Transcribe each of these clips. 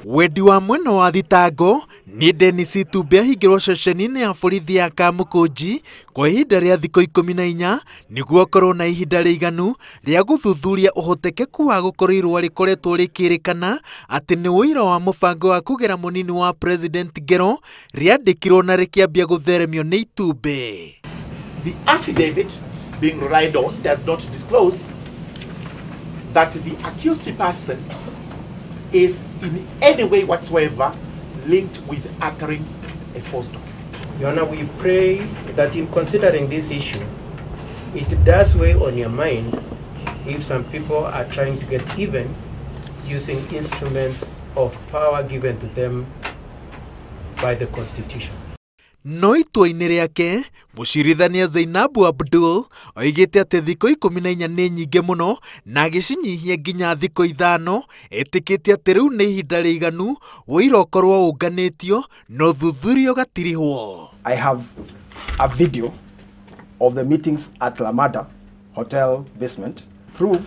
Wendi wa mwena wa thitango ni Dennis Itumbi ahingĩrwo ceceni-inĩ ya borithi ya Kamukunji kwa ihinda rĩa thikũ 14 nĩguo akorwo na ihinda rĩiganu rĩa gũthuthuria ũhotekeku wa gũkorwo irũa rĩkoretwo rĩkĩrĩkana atĩ nĩ ũira wa mũbango wa kũgera mũnini wa President ngero rĩandĩkirwo na rĩkĩambia gũtheremio nĩ Itumbi. The affidavit being relied on does not disclose that the accused person is in any way whatsoever linked with uttering a false document. Your Honor, we pray that in considering this issue, it does weigh on your mind if some people are trying to get even using instruments of power given to them by the Constitution. No itua-inĩ rĩake mũcirithania Zainabu Abdul oigĩte atĩ thikũ 14 nĩ nyingĩ mũno na agĩcinyihia nginya thikũ 5, etĩkĩtie atĩ rĩu nĩ ihinda rĩiganu ũira ũkorwo ũnganĩtio na ũthuthuria ũgatirihwo. I have a video of the meetings at Lamada Hotel basement prove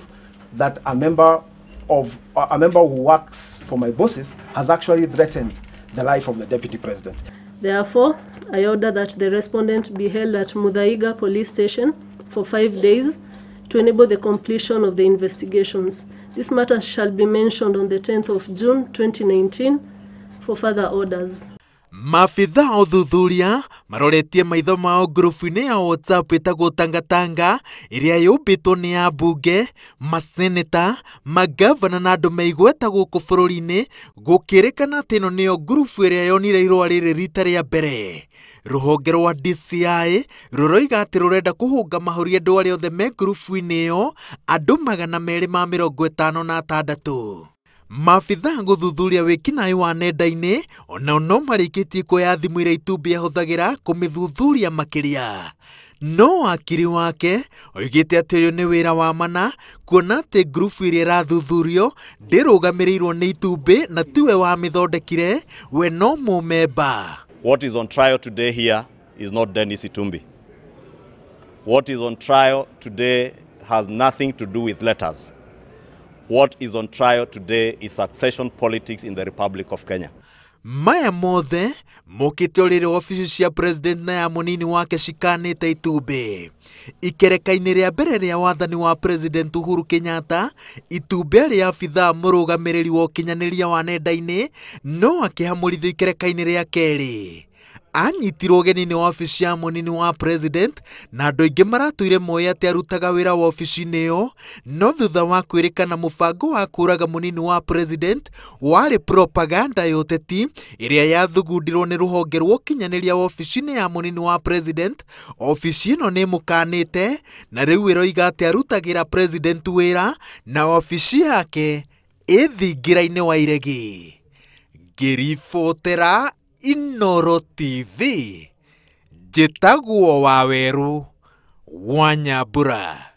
that a member who works for my bosses has actually threatened the life of the deputy president. Therefore, I order that the respondent be held at Muthaiga Police Station for 5 days to enable the completion of the investigations. This matter shall be mentioned on the 10th of June 2019 for further orders. Maabitha a ũthuthuria maroretie maitho mao ngurubu-inĩ ya WhatsApp ĩtagwo Tangatanga ĩrĩa yũmbĩtwo nĩ ambunge, maseneta, magavana na andũ meigweta gũkũ bũrũri-inĩ, gũkĩrĩkana atĩ ĩno nĩyo ngurubu ĩrĩa yonire irũa rĩrĩ rita rĩa mbere. Rũhonge rwa DCI rũroiga atĩ rũrenda kũhũnga mahũri andũ arĩa othe me ngurubu-inĩ ĩyo, andũ 256. Maabitha gũthuthuria wĩkinaĩ wa nenda-inĩ onao no marĩkĩtie kuoya thimũ iria Itumbi ahũthagĩra kũmĩthuthuria makĩria. No wakiri wake oigĩte atĩ ũyũ nĩ wĩra wa mana kuona atĩ ngurubu ĩrĩa ĩrathuthurio ndĩrũgamĩrĩirwo nĩ Itumbi na tiwe wamĩthondekire, we no mũmemba. What is on trial today here is not Dennis Itumbi. What is on trial today has nothing to do with letters. What is on trial today is succession politics in the Republic of Kenya. Maya mothe mokĩte o rĩrĩ wabici cia president na ya mũnini wake cikanĩte Itumbi. Ikereka-inĩ rĩa mbere rĩa wathani wa President Uhuru Kenyatta, Itumbi arĩ abithaa mũrũgamĩrĩri wa ũkinyanĩria wa nenda-inĩ no akĩhamũrithio ikereka-inĩ rĩa kerĩ. Anyitirwo ũgeni nĩ wabici ya mũnini wa president na andũ aingĩ maratũire moĩ atĩ arutaga wĩra wabici-inĩ ĩyo, no thutha wa kwĩrĩkana mũbango wa kũraga mũnini wa president warĩ propaganda ya ũteti ĩrĩa yathugundirwo nĩ rũhonge rwa ũkinyanĩria wabici-inĩ ya mũnini wa president, obici ĩno nĩ ĩmũkanĩte na rĩu ĩroiga atĩ arutagĩra president wĩra na wabici yake ĩ thingira-inĩ wa iregi. Ngĩribotera Inoro TV, njĩtagwo Wawerũ wa Nyambura.